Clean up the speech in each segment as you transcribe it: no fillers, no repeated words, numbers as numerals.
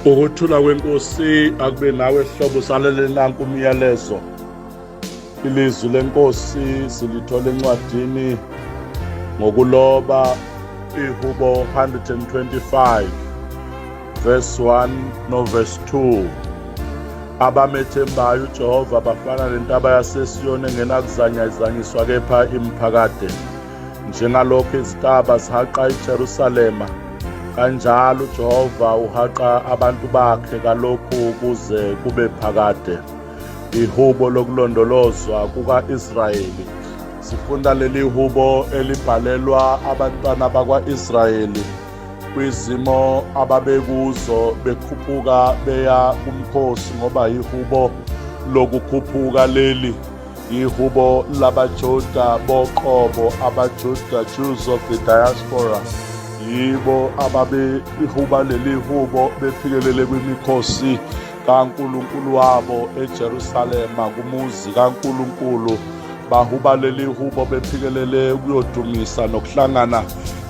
Ukuthula kwenkosi akube nawe hlobo salele nanku umyalezo. Ilizwi lenkosi silithola encwadini ngokuloba iHubo 125 verse 1 no verse 2. Abamethembayo uJehova bafana nentaba yaseSiyoni engenakuzanyazanyiswa kepha imphakade. Njengalokho izintaba zihaqa iJerusalema, kanjalo uJehova uhaqa abantu bakhe kalokhu kuze kube phakade. Ihubo lokulondolozwa kuka-Israyeli. Sifunda leli hubo elibhalelwa abantwana bakwa-Israyeli kwizimo ababekuzo bekhuphuka beya kumkhosi ngoba ihubo lokukhuphuka leli ihubo labaJuda boqobo, abaJuda, Jews of the diaspora, yibo ababehuba leli hubo bephikelele kwimikhosi kaNkulunkulu wabo eJerusalema kumuzi kaNkulunkulu. Bahuba leli hubo bephikelele ukuyodumisa nokuhlangana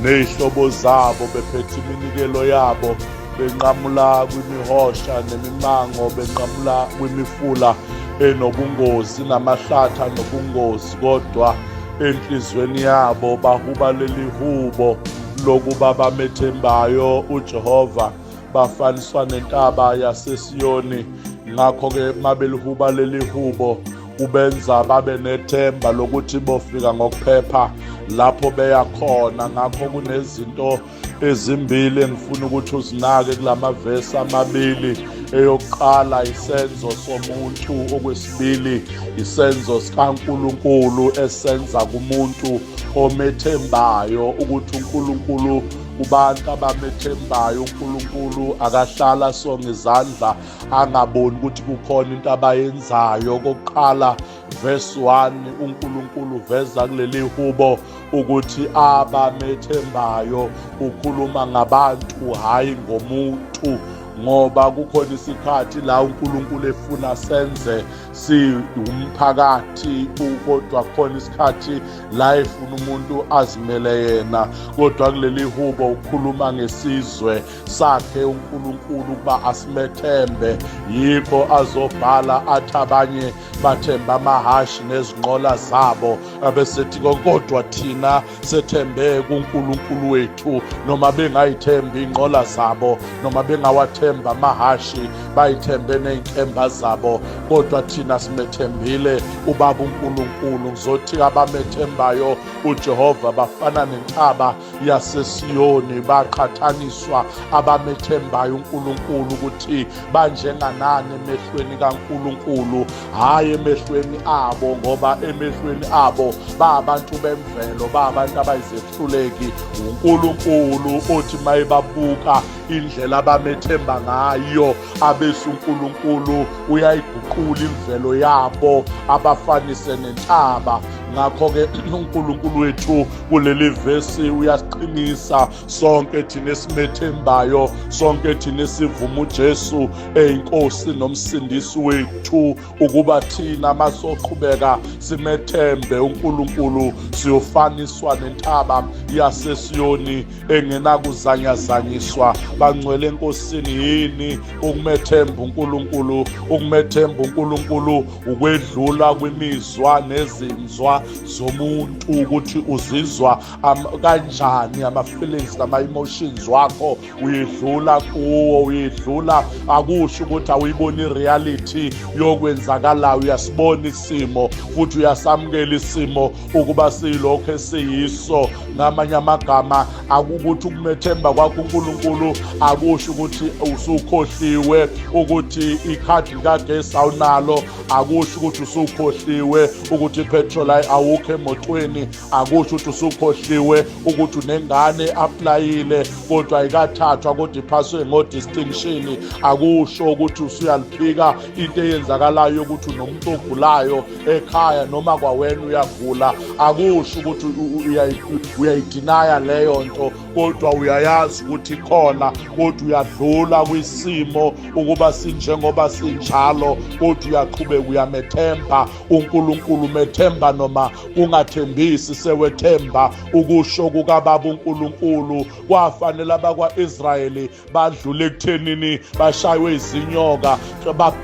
nezihlobo zabo bephethe iminikelo yabo benqamula kwimihosha nemimango benqamula kwimifula enobungozi namahlathi anobungozi kodwa enhlizweni yabo bahuba leli hubo lokuba bamethembayo uJehova bafaniswa nentaba yaseSiyoni ngakho-ke mabelihuba leli hubo kubenza babe nethemba lokuthi bofika ngokuphepha lapho beya khona ngakho kunezinto ezimbili engifuna ukuthi uzinake kulamavesi amabili eyokuqala isenzo somuntu okwesibili isenzo sikaNkuluNkulu esenza kumuntu omethembayo ukuthi uNkulunkulu kubantu abamethembayo uNkulunkulu akahlala sonke izandla angaboni ukuthi kukhona into abayenzayo kokuqala verse 1 uNkulunkulu uveza kuleli hubo ukuthi abamethembayo ukhuluma ngabantu hayi ngomuntu ngoba kukhona isikhathi la uNkulunkulu efuna senze siwumphakathi kodwa kukhona isikhathi la efuna umuntu azimele yena kodwa kuleli hubo ukhuluma ngesizwe sakhe uNkulunkulu ukuba asimethembe yikho azobhala athi abanye bathemba amahashi nezinqola zabo abesethi kodwa thina sethembe kuNkulunkulu wethu noma bengayithembi inqola zabo noma bengawathemba amahashi bayithembe nezinkemba zabo kodwa thina simethembile ubaba uNkulunkulu ngizothi abamethembayo uJehova bafana nentaba yaseSiyoni baqhathaniswa abamethembayo uNkulunkulu ukuthi banjenganani emehlweni kaNkulunkulu hhayi emehlweni abo ngoba emehlweni abo babantu bemvelo babantu abayizehluleki uNkulunkulu othi mayebabuka indlela abamethemba ngayo abese uNkulunkulu uyayiguqula imvelo yabo abafanise nentaba ngakho-ke uNkulunkulu wethu kuleli vesi uyasiqinisa sonke thina esimethembayo sonke thina esivuma uJesu eyinkosi nomsindisi wethu ukuba thina masoqhubeka simethembe uNkulunkulu siyofaniswa nentaba yaseSiyoni engenakuzanyazanyiswa bangcwele enkosini yini ukumethemba uNkulunkulu ukumethemba uNkulunkulu ukwedlula kwimizwa nezinzwa zomuntu ukuthi uzizwa kanjani ama-feelings nama-emotions wakho uyedlula kuwo uyedlula akusho ukuthi awuyiboni i-reality yokwenzakalayo uyasibona isimo futhi uyasamukela isimo ukuba siyilokho esiyiso ngamanye amagama akukuthi ukumethemba kwakho uNkulunkulu akusho ukuthi usukhohliwe ukuthi ikhadi likagesi awunalo akusho ukuthi usukhohliwe ukuthi ipetrol awukho emotweni akusho ukuthi usukhohliwe ukuthi unengane aplayile kodwa ayikathathwa kodwa iphaswe ngo-distinction akusho ukuthi usuyaliphika into eyenzakalayo yokuthi unomuntu ogulayo ekhaya noma kwawena uyagula akusho ukuthi uyayidinaya leyo nto Kodwa uyayazi ukuthi khona, kodwa uyadlula kwisimo ukuba sinjengoba sinjalo, kodwa uyaqhubeka uyamethemba uNkulunkulu. Methemba noma ungathembisi, sewethemba ukusho kukaBaba uNkulunkulu. Kwafanele abakwa-Israyeli badlule ekuthenini bashaywe izinyoka,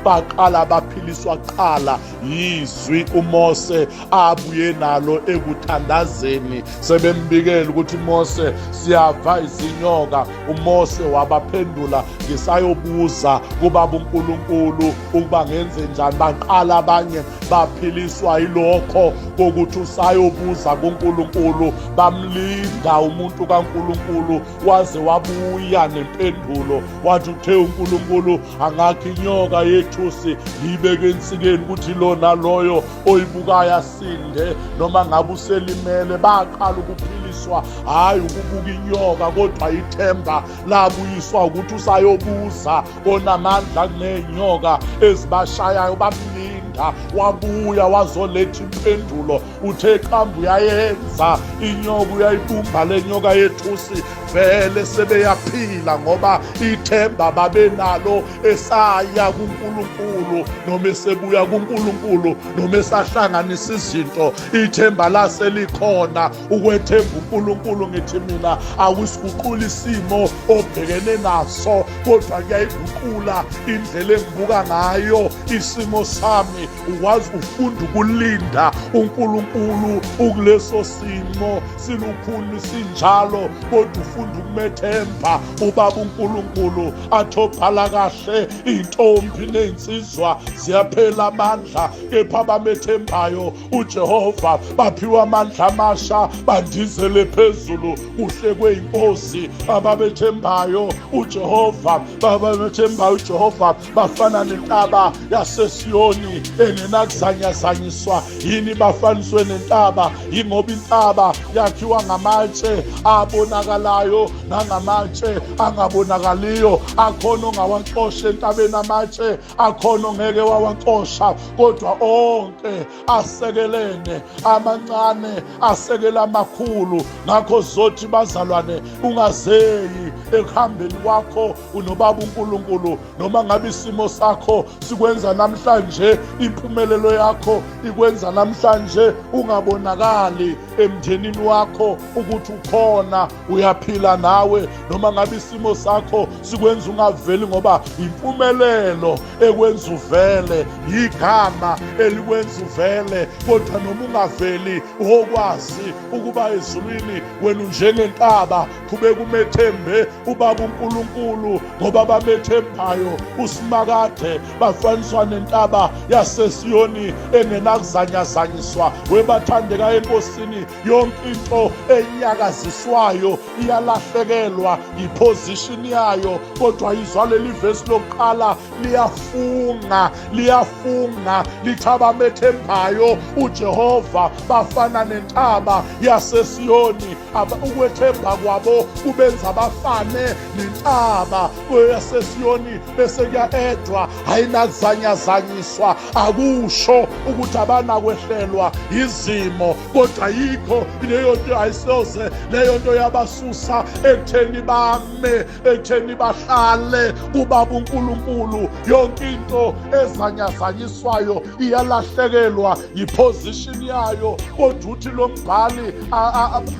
baqala baphiliswa kuqala yizwi uMose abuye nalo ekuthandazeni. Sebembikela ukuthi Mose, siyava izinyoka. UMose wabaphendula, ngisayobuza kubaba uNkulunkulu ukuba ngenze njani. Baqala abanye baphiliswa yilokho kokuthi usayobuza kuNkulunkulu. Bamlinda umuntu kaNkulunkulu waze wabuya nempendulo, wathi uthe uNkulunkulu angakho inyoka yethusi ngiyibeke ensikeni ukuthi lo naloyo oyibukayo asinde noma ngabe uselimele. Baqala ukuphiliswa hhayi ukubuka inyoka, kodwa ithemba labuyiswa ukuthi usayobuza onamandla kuney'nyoka ezibashayayo. Bamlinda wabuya wazoletha impendulo. Uthe qamba uyayenza inyoka, uyayibumba le nyoka yethusi, vele sebeyaphila ngoba ithemba babenalo esaya kuNkulunkulu noma esebuya kuNkulunkulu noma esahlanganisa izinto, ithemba laselikhona. Ukwethemba uNkulunkulu, ngithi mina, akusiguqula isimo obhekene naso, kodwa kuyayiguqula indlela engibuka ngayo isimo sami. Ukwazi ufunda ukulinda uNkulunkulu ukuleso simo silukhuni sinjalo, kodwa ufunda ukumethemba ubaba uNkulunkulu. Athobhala kahle, intombi nezinsizwa ziyaphela amandla, kepha abamethembayo uJehova baphiwa amandla amasha, bandizele phezulu kuhle kweyinkosi. Ababethembayo uJehova, babethembayo uJehova bafana nentaba yaseSiyoni engenakuzanyazanyiswa. Yini bafaniswe nentaba? Yingoba intaba yakhiwa ngamatshe abonakalayo nangamatshe angabonakaliyo. Akhona ongawaxosha entabeni amatshe, akhona ongeke wawacosha, kodwa onke asekelene, amancane asekela amakhulu. Ngakho zothi bazalwane, ungazeyi ekuhambeni kwakho unobaba uNkulunkulu. Noma ngabe isimo sakho sikwenza namhlanje, impumelelo yakho ikwenza namhlanje ungabonakali emndenini wakho ukuthi ukhona uyaphila nawe, noma ngabe isimo sakho sikwenza ungaveli, ngoba impumelelo ekwenza uvele, igama elikwenza uvele, kodwa noma ungaveli wokwazi ukuba ezulwini wena unjengentaba. Qhubeka umethembe ubaba uNkulunkulu, ngoba abamethembayo uSimakade bafaniswa nentaba yaseSiyoni engenakuzanyazanyiswa. Webathandeka eNkosini, yonke into enyakaziswayo iyalahlekelwa yiposition yayo, kodwa izwa leli vesi lokuqala liyafunga, liyafunga lithi abamethembayo uJehova bafana nentaba yaseSiyoni. Ukwethemba kwabo kubenza bafane nentaba yaseSiyoni, bese kuya-edwa ayinakuzanyazanyiswa. Akusho ukuthi abanakwehlelwa izimo, kodwa yikho leyo nto ayisoze leyo nto yabasusa ekutheni bame, ekutheni bahlale kubaba uNkulunkulu. Yonke into ezanyazanyiswayo iyalahlekelwa yiposition yayo, kodwa uthi lo mbhali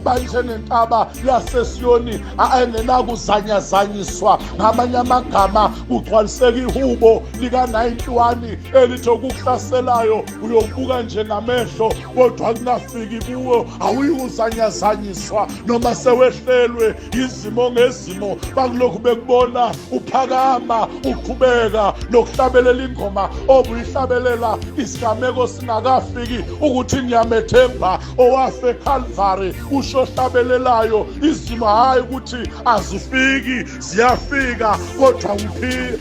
banjengentaba yaseSiyoni engenakuzanyazanyiswa. Ngamanye amagama kugcwaliseka ihubo lika-91 elithi okuhlaselayo uyobuka nje ngamehlo, kodwa kungafiki kuwo, awuyikuzanyazanyiswa. Noma sewehlelwe izimo ngezimo, bakulokhu bekubona uphakama, uqhubeka nokuhlabelela ingoma obuyihlabelela isigameko singakafiki, ukuthi ngiyamethemba owafe eCalvary, usho hlabelelayo. Izimo hayi ukuthi azifiki, ziyafika, kodwa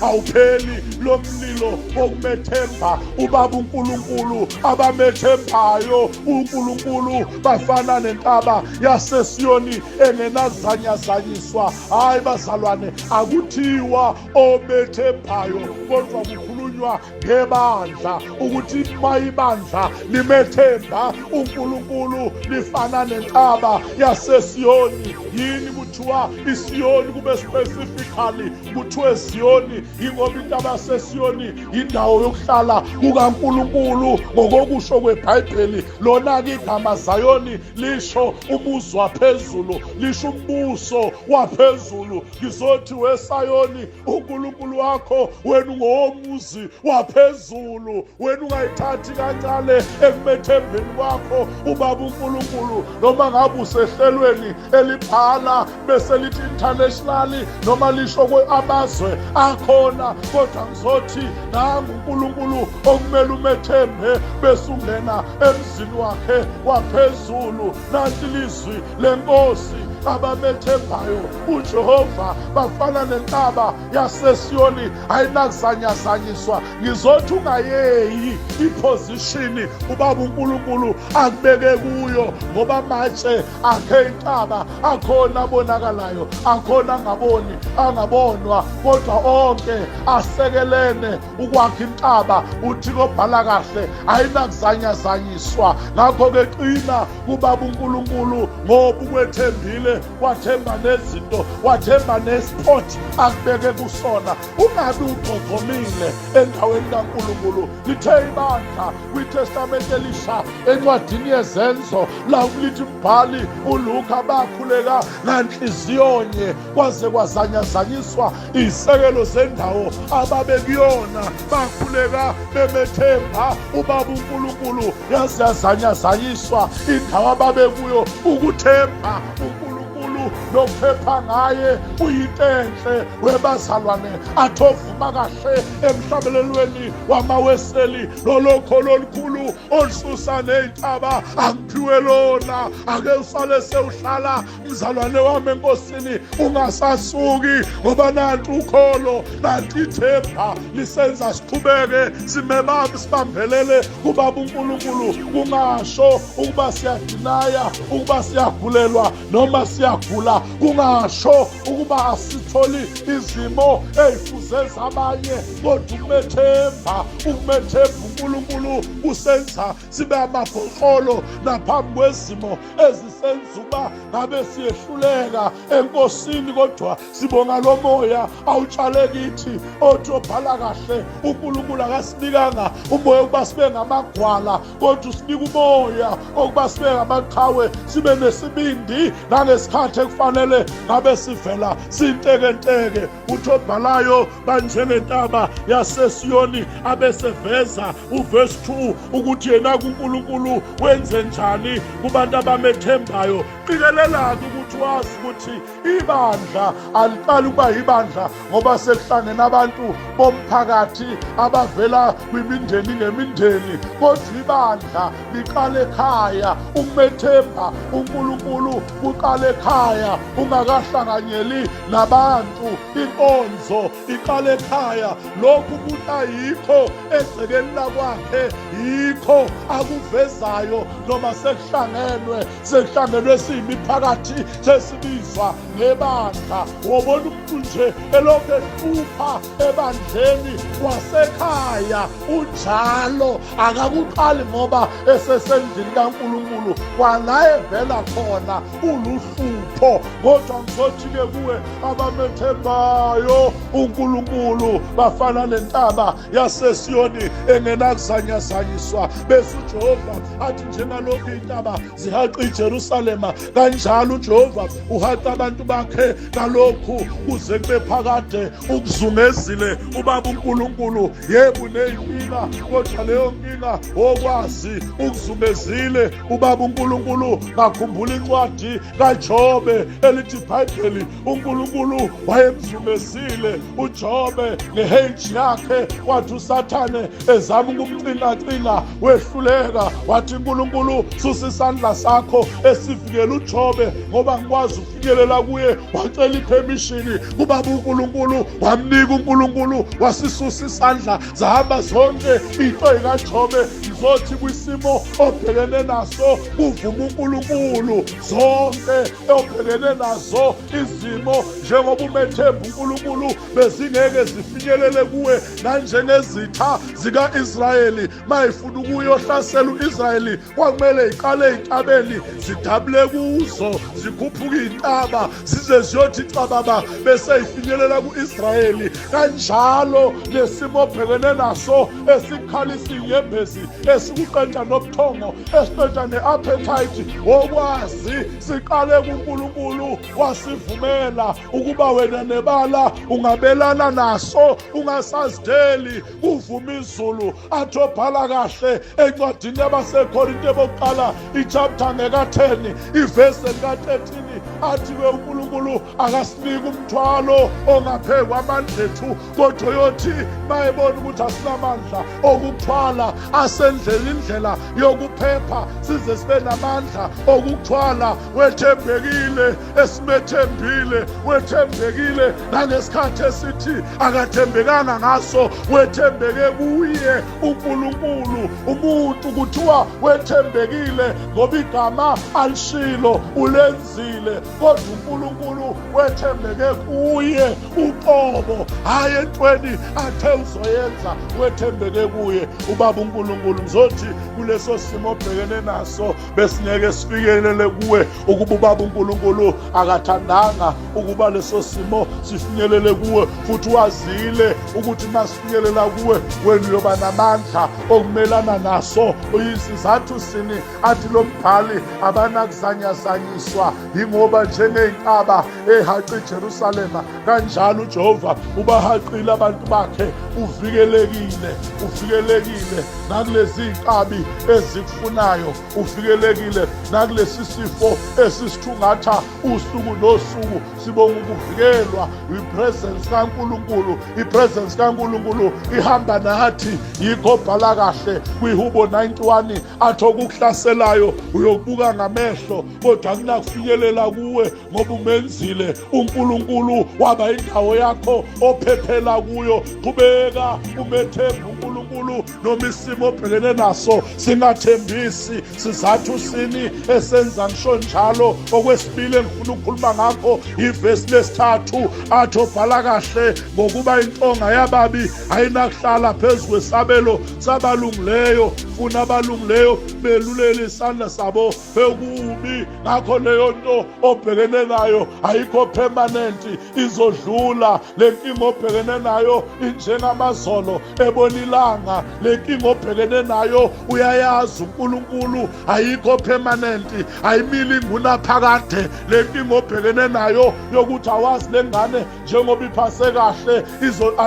awupheli lo mlilo wokumethemba ubaba uNkulunkulu. Abamethembayo uNkulunkulu bafana nentaba yaseSiyoni engenazanyazanyiswa. Hayi bazalwane, akuthiwa obethembayo, kodwa kukhulunywa kukhulunywa ngebandla ukuthi uma ibandla limethemba uNkulunkulu lifana nentaba yaseSiyoni. Yini kuthiwa iSiyoni kube specifically kuthiwe Siyoni? Yingoba intaba yaseSiyoni indawo yokuhlala kukaNkulunkulu ngokokusho kweBhayibheli. Lona-ke igama Zayoni lisho umuzi waphezulu, lisho umbuso waphezulu. Ngizothi weSayoni, uNkulunkulu wakho wena ungowomuzi waphezulu, wena ungayithathi kancane ekumethembeni kwakho ubaba uNkulunkulu. Noma ngabe usehlelweni elibhala bese lithi internationally noma lisho amazwe akhona, kodwa ngizothi nangu uNkulunkulu okumele umethembe bese ungena emzini wakhe waphezulu. Nanti lizwi lenkosi, abamethembayo uJehova bafana nentaba yaseSiyoni ayinakuzanyazanyiswa. Ngizothi ungayeyi iposition ubaba uNkulunkulu akubeke kuyo, ngoba amatshe akhe intaba akhona abonakalayo, akhona angaboni angabonwa, kodwa onke asekelene ukwakha intaba. Uthi kobhala kahle ayinakuzanyazanyiswa. Ngakho-ke qina kubaba uNkulunkulu, ngoba ukwethembile, wathemba nezinto, wathemba nespot akubeke kusona. Ungabi ugqogqomile endaweni kaNkulunkulu. Lithe ibandla kwiTestamente Elisha encwadini yeZenzo la lithi mbhali uLuka, bakhuleka nganhliziyonye kwaze kwazanyazanyiswa izisekelo zendawo ababekuyona. Bakhuleka bemethemba ubaba uNkulunkulu, yaze yazanyazanyiswa indawo ababekuyo. Ukuthemba uNkulunkulu nokuphepha ngaye kuyinto enhle webazalwane. Athovuma kahle emhlabelelweni wamaWeseli, lolokho lolukhulu olususa ney'ntaba angiphiwe lona. Ake usale sewuhlala mzalwane wami enkosini, ungasasuki, ngoba nanti ukholo, nanti ithemba lisenza siqhubeke simebaba sibambelele kubaba uNkulunkulu. Kungasho ukuba siyadinaya, ukuba siyagulelwa noma siyagula, kungasho ukuba asitholi izimo ey'fuze zabanye, kodwa ukumethemba, ukumethemba uNkulunkulu kusenza sibe amabhoklolo naphambi kwezimo ezisenza uba ngabe siyehluleka enkosini. Kodwa sibonga lo moya awutshale kithi othi obhala kahle, uNkulunkulu akasinikanga umoya ukuba sibe ngamagwala, kodwa usinika umoya okuba sibe ngamaqhawe, sibe nesibindi nangesikhathi ekufanele ngabe sivela sintekenteke. Uthi obhalayo banjengentaba yaseSiyoni, abeseveza uverse 2 ukuthi yena kuNkulunkulu wenze njani kubantu abamethembayo. Qikelelani ukuthi wazi ukuthi ibandla aliqali ukuba ibandla ngoba sekuhlangene abantu bomphakathi abavela kwimindeni ngemindeni, kodwa ibandla liqala ekhaya. Ukumethemba uNkulunkulu kuqala ekhaya ungakahlanganyeli nabantu. Inkonzo iqala ekhaya. Lokhu umuntu ayikho egcekeni lakwakhe yikho akuvezayo, noma sekuhlangenwe, sekuhlangenwe siyimiphakathi sesibizwa ngebandla. Wobona umuntu nje elokhu ehlupha ebandleni, wasekhaya unjalo, akakuqali ngoba esesendlini kaNkulunkulu, kwala evela khona uluhlupho. Kodwa ngizothi-ke kuwe, abamethembayo uNkulunkulu bafana nentaba yaseSiyoni engenakuzanyazanyiswa. Bese uJehova athi, njengalokhu intaba zihaqa iJerusalema, kanjalo uJehova uhaqa abantu bakhe kalokhu kuze kube phakade. Ukuzungezile ubaba uNkulunkulu, yebo uneyinkinga, kodwa leyo nkinga okwazi ukuzungezile ubaba uNkulunkulu. Ngakhumbula incwadi kaJobe elithi iBhayibheli, uNkulunkulu wayemzungezile uJobe ngeheji yakhe. Wathi uSathane ezama ukumcingacinga wehluleka, wathi uNkulunkulu, susa isandla sakho esivikela uJobe ngoba ngikwazi ukufinyelela kuye. Wacela ipermission kubaba uNkulunkulu, wamnika uNkulunkulu, wasisusa isandla, zahamba zonke into ikaJobe. Ngizothi kwisimo obhekene naso kuvuma uNkulunkulu zonke. obhekene nazo izimo njengoba umethemba uNkulunkulu bezingeke zifinyelele kuwe nanjengezitha zika-Israyeli mayifuna ukuyohlasela u-Israyeli kwakumele iqale ey'ntabeni zidabule kuzo zikhuphuke iy'ntaba zize ziyothi cababa bese ifinyelela ku-Israyeli kanjalo nesimo obhekene naso esikhalisa iy'nyembezi esikuqeda nobuthongo esiqeda ne-appetite wokwazi siqale kuNkulunkulu wasivumela ukuba wena nebala ungabelana naso ungasazideli kuvuma izulu athi obhala kahle encwadini yabaseKorinte bokuqala ichapter ngeka-10 ivesi lika-13 athi-ke uNkulunkulu akasiniki umthwalo ongaphezu kwamandla ethu kodwa uyothi mayebona ukuthi asinamandla okuthwala asendlela indlela yokuphepha size sibe namandla okuthwala wethembekile esimethembile wethembekile nangesikhathi esithi akathembekanga ngaso wethembeke kuye uNkulunkulu umuntu kuthiwa wethembekile ngoba igama alishilo ulenzile kodwa uNkulunkulu wethembeke kuye uqobo hhayi entweni athe uzoyenza wethembeke kuye ubaba uNkulunkulu ngizothi kuleso simo obhekene naso besingeke sifikelele kuwe ukuba ubaba uNkulunkulu akathandanga ukuba leso simo sifinyelele kuwe futhi wazile ukuthi masifinyelela kuwe wena uyoba namandla okumelana naso uyisizathu sini athi lo mbhali abanakuzanyazanyiswa yingoba njengey'ntaba ehaqa iJerusalema kanjalo uJehova ubahaqile abantu bakhe uvikelekile uvikelekile nakulezi iy'nkabi ezikufunayo uvikelekile nakulesi sifo esisithungatha usuku nosuku sibonga ukuvikelwa i-presence kaNkulunkulu i-presence kaNkulunkulu ihamba nathi yikho bhala kahle kwihubo 91 athi okukuhlaselayo uyokubuka ngamehlo kodwa akunakufinyelela kuwe ngoba umenzile uNkulunkulu waba indawo yakho ophephela kuyo qhubeka umethemba uNkulunkulu noma isimo obhekene naso singathembisi sizathu sini esenza ngisho njalo okwesibili engifuna ukukhuluma ngakho ivesi lesithathu athi obhala kahle ngokuba intonga yababi ayinakuhlala phezu kwesabelo sabalungileyo funa abalungileyo belulele isandla sabo bekubi ngakho leyo nto obhekene nayo ayikho permanent izodlula le nkinga obhekene nayo injengamazolo ebona ilanga le nkinga obhekene nayo uyayazi uNkulunkulu ayikho permanent ayimili ngunaphakade le nkinga obhekene nayo yokuthi awazi lengane njengoba iphase kahle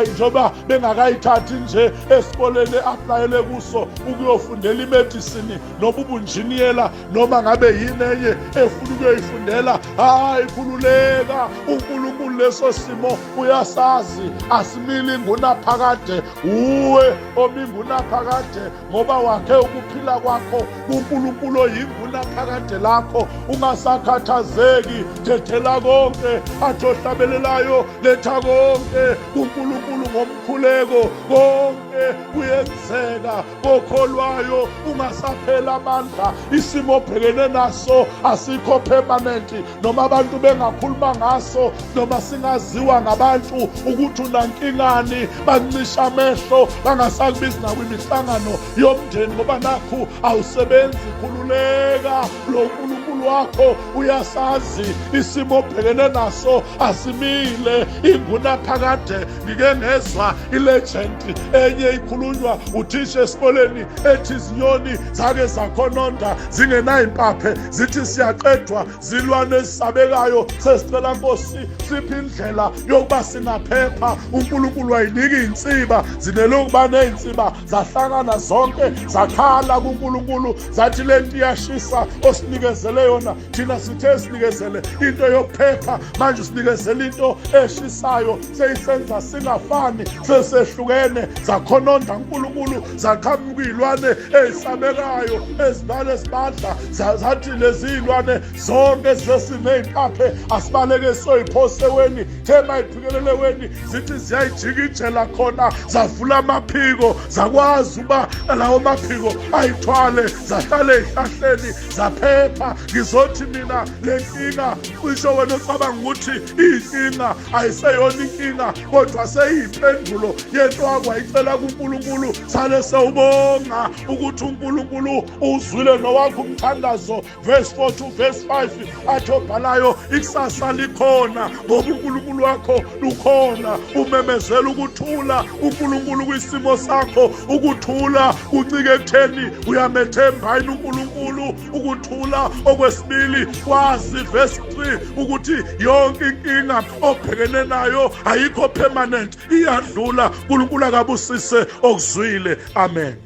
njengoba bengakayithathi nje esikoleni e-aplayele kuso ukuyofundela imedicine noma ubunjiniyela noma ngabe yini enye efuna ukuyoyifundela hayi khululeka uNkulunkulu leso simo uyasazi asimili ngunaphakade uwe omingunaphakade ngoba wakhe ukuphila kwakho kuNkulunkulu oyingunaphakade lakho ungasakhathazeki thethela konke athi ohlabelelayo letha konke kuNkulunkulu ngomkhuleko konke kuyenzeka kokholwayo ungasaphela amandla isimo obhekene naso asikho permanent noma abantu bengakhuluma ngaso noma singaziwa ngabantu ukuthi unankingani bancisha amehlo bangasakubizi nakwimihlangano yomndeni ngoba nakhu awusebenzi khululeka lo nkulunkulu wakho uyasazi isimo obhekene naso asimile ingunaphakade ngike ngezwa ilegend enye ikhulunywa uthisha esikoleni ethi izinyoni zake zakhononda zingenayimpaphe zithi siyaqedwa zilwane ezisabekayo sesicela nkosi siphi indlela yokuba singaphepha uNkulunkulu wayinika iy'nsiba zinele ukuba ney'nsiba zahlangana zonke zakhala kuNkulunkulu zathi le nto iyashisa osinikezele yona thina sithe sinikezele into yokuphepha manje sinikezele into eshisayo seyisenza singafani sesehlukene zakhononda uNkulunkulu zaqhamuka iy'lwane ey'sabekayo ezibale zibadla zathi lezi iy'lwane zonke zesiney'mpaphe asibaleke soyiphoseweni the mayiphikelele weni zithi ziyayijikijela khona zavula amaphiko zakwazi uba lawo maphiko ayithwale zahlale ey'hlahleni zaphepha. Ngizothi mina le nkinga, cishe wena ocabanga ukuthi iyinkinga, ayiseyona inkinga, kodwa seyiyimpendulo yento akwayicela kuNkulunkulu. Sale sewubonga ukuthi uNkulunkulu uzwile nowakho umthandazo. Verse 4 to verse 5 athi obhalayo, ikusasa likhona ngoba uNkulunkulu wakho lukhona. Umemezela ukuthula uNkulunkulu kwisimo sakho. Ukuthula kuncike ekutheni uyamethemba yini uNkulunkulu. Ukuthula okwesibili, kwazi, verse 3, ukuthi yonke inkinga obhekene nayo ayikho permanent, iyadlula. uNkulunkulu akabusise okuzwile. Amen.